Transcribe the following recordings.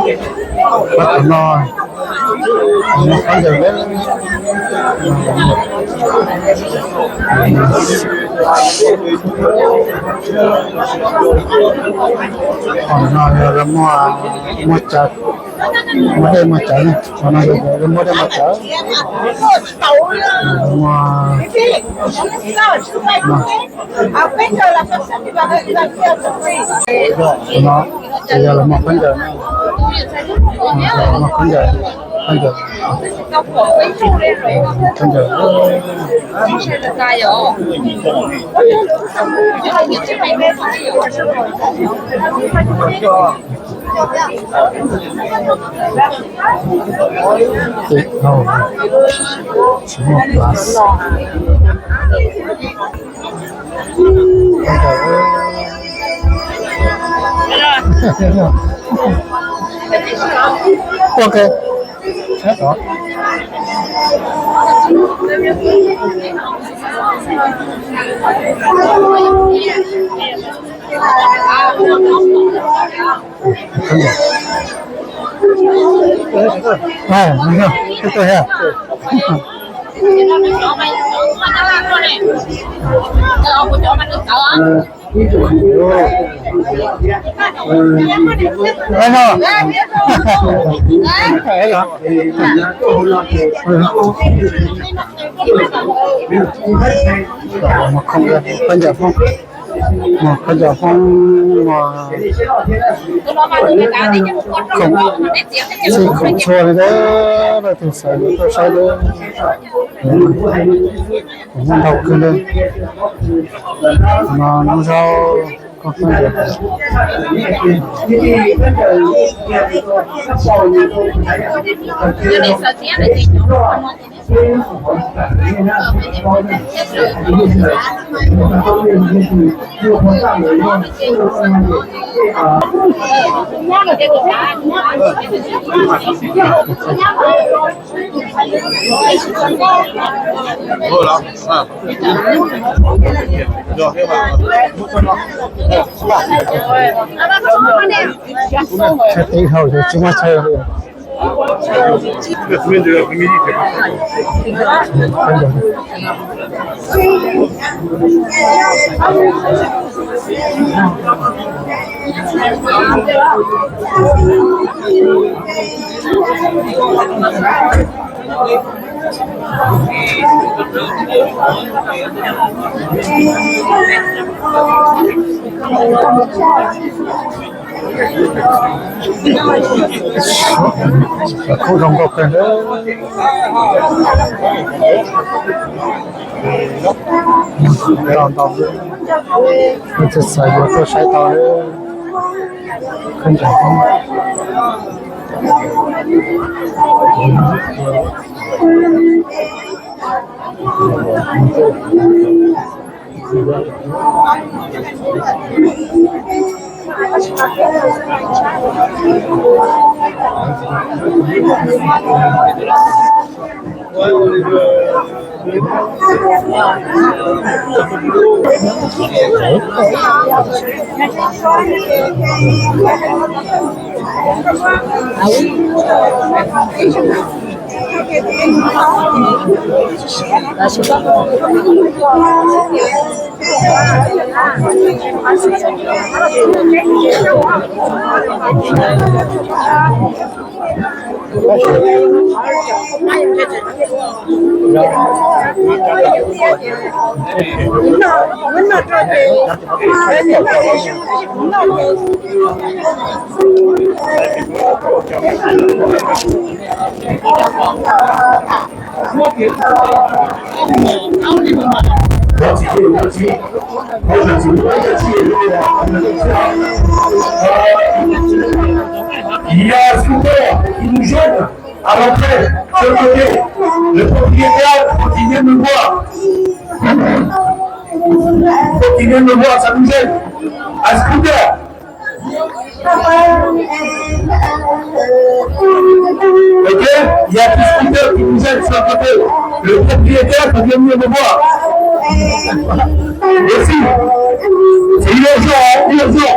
Pab tom no, no khaub ncaws. Qhov no yog lawv muag, muag cawv, muag dej muag cawv ne. Qhov no yog lawv muag dej muag cawv. Muag, no, ces yog lawv muag khaub ncaws, muag khaub ncaws, khaub ncaws, khaub ncaws. Tib tug, tsis muaj plav. Ok. Pab ncaws Hmoob, pab ncaws Hmoob, khoom, txhij khoom txhua li ntawd, leej twg xav yuav tuaj saib lawm, muaj ntau kawg li. No lub zaub koj pab ncaws. Tib hau ces tsis muaj chaw li. Khaub zoo nkauj kawg. Ntau ntau, leej twg xav yuav tuaj saib tau. Khaub ncaws Hmoob. Il y a un scooter qui nous gêne à l'entrée, sur le côté. Le propriétaire, faut qu'il vienne me voir. Faut qu'il vienne me voir, ça nous gêne. Un scooter. Ok, il y a un scooter qui nous gêne sur le côté. Le propriétaire, faut venir me voir. Merci. C'est urgent, hein, urgent.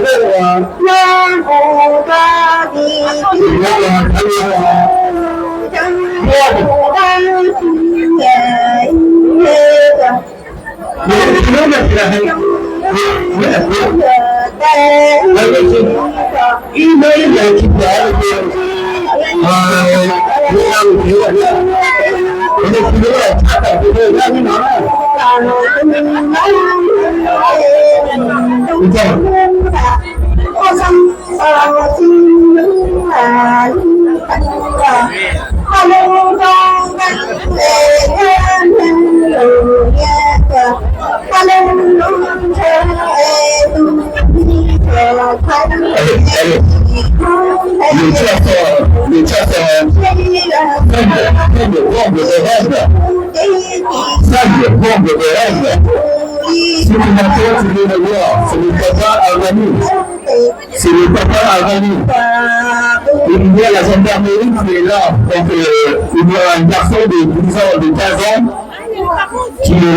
Ntawm no yog thawj lub, ib hnub ib yam tsis pom, Ê, ê, nim tsaj xo, nim tsaj xo. Xab nyiam, xab nyiam Voos nkawd ua hauj lwm. Xab nyiam Voos nkawd ua hauj lwm. Xws li no tuaj, xws li no yuav, xws li pab pab Albania, xws li pab pab Albania. Tus nyiam los xav nrog mus ib txhia los, aunque tus nyiam los nrog xwb, tus nyiam los nrog xwb, tsis